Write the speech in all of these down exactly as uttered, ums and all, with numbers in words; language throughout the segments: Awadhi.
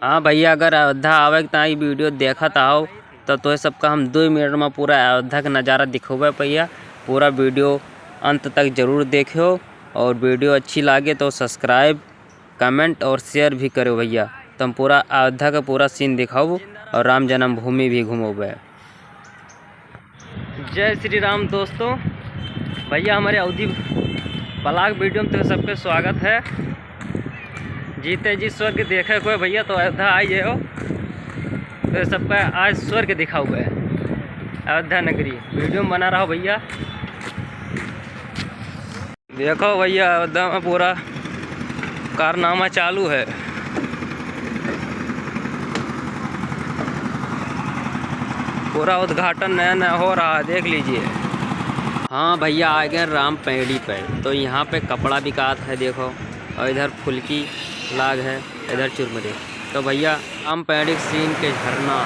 हाँ भइया, अगर अयोध्या आवे के ताई video देखत आओ, तो तोहे सबका हम दो मिनट में पूरा अयोध्या के नज़ारा दिखोबे भइया। पूरा video अंत तक जरूर देखियो, और video अच्छी लागे तो subscribe, comment और share भी करो भइया। तो हम पूरा अयोध्या का पूरा scene दिखाओ और राम जन्मभूमि भी घुमोबे। जय श्री राम दोस्तों, भइया हमारे अवधी vlog video में तो सबके स्वागत है। जीते जी स्वर्ग देखे को है भइया, तो अयोध्या आई जाओ, तो सबका आज स्वर्ग दिखाओ है अयोध्या नगरी। Video में बना रहो भइया। देखो भइया, अयोध्या में पूरा कारनामा चालू है, पूरा उद्घाटन नया नया हो रहा है, देख लीजिए। हाँ भइया, आ गए राम पैड़ी पे। तो यहाँ पे कपड़ा बिकात है, देखो, और इधर फुलकी लाग है, इधर चुरमुरे। तो भइया, राम पैड़ी scene के झरना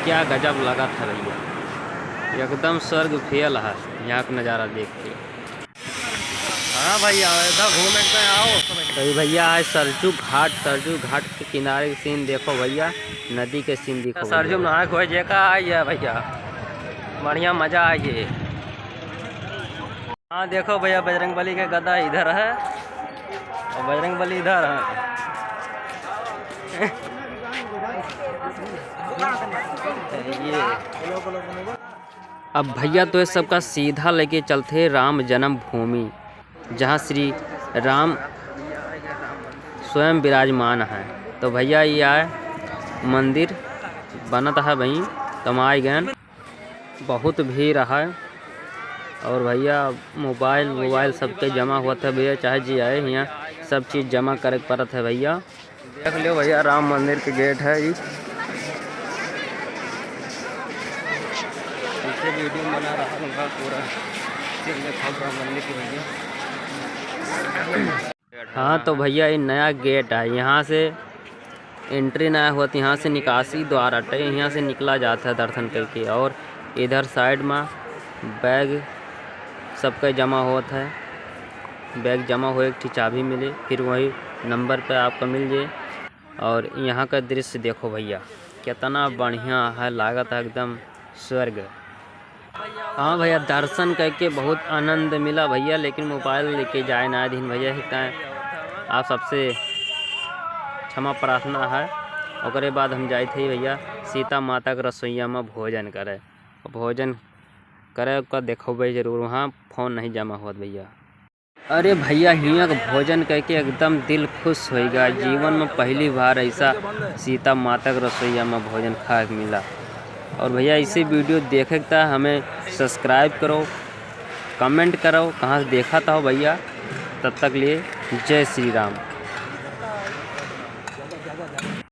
क्या गजब लगत है भइया, एकदम स्वर्ग feel है यहाँ का नज़ारा देख के। हाँ भइया, इधर घूम के आओ। तो ये भइया आज सरजू घाट, सरजू घाट के किनारे के scene देखो भइया, नदी के scene देखो सरजू भइया। नहाए खोए जेका आई है भइया, बढ़िया मजा आई है। हाँ देखो भइया, बजरंग बली के गदा इधर है और बजरंग बली इधर है। ये अब भइया तो ये सबका सीधा लेके चलते राम जन्मभूमि, जहाँ श्री राम स्वयं विराजमान है। तो भइया ये आए मंदिर बनत है भाई, तो हम आए गए। बहुत भीड़ है। और भइया मोबाइल, मोबाइल सबके जमा होत है भइया, चाहे जे आए हियाँ सब चीज़ जमा करे के पड़त है भइया। देख लियो भइया, राम मंदिर के gate है ई। पीछे video बना रहा हूँ पूरा, देख लियो राम मंदिर के भइया। हाँ तो भइया, ये नया gate है, यहाँ से entry नया होत, यहाँ से निकासी द्वार अटे, यहाँ से निकला जात है दर्शन करके। और इधर side में bag सबके जमा होत है, bag जमा हो एक ठी चाबी मिले, फिर वही number पे आपका मिल जाए। और यहाँ का दृश्य देखो भइया, कितना बढ़िया है, लागत है एकदम स्वर्ग। हाँ भइया, दर्शन करके बहुत आनंद मिला भइया, लेकिन मोबाइल लेके जाए ना दीन भइया, ही ताय आप सबसे क्षमा प्रार्थना है। ओकरे बाद हम जाइत ही भइया सीता माता के रसोइया में भोजन करे। भोजन करे का देखोबे जरूर, वहाँ फोन नहीं जमा होत भइया। अरे भइया, हियाँ के भोजन करके एकदम दिल खुश होइगा। जीवन में पहली बार ऐसा सीता माता के रसोइया में भोजन खाए के मिला। और भइया, इसी video देखे के त हमें subscribe करो, comment करो, कहाँ से देखा था हो भइया। तब तक लिए जय श्री राम।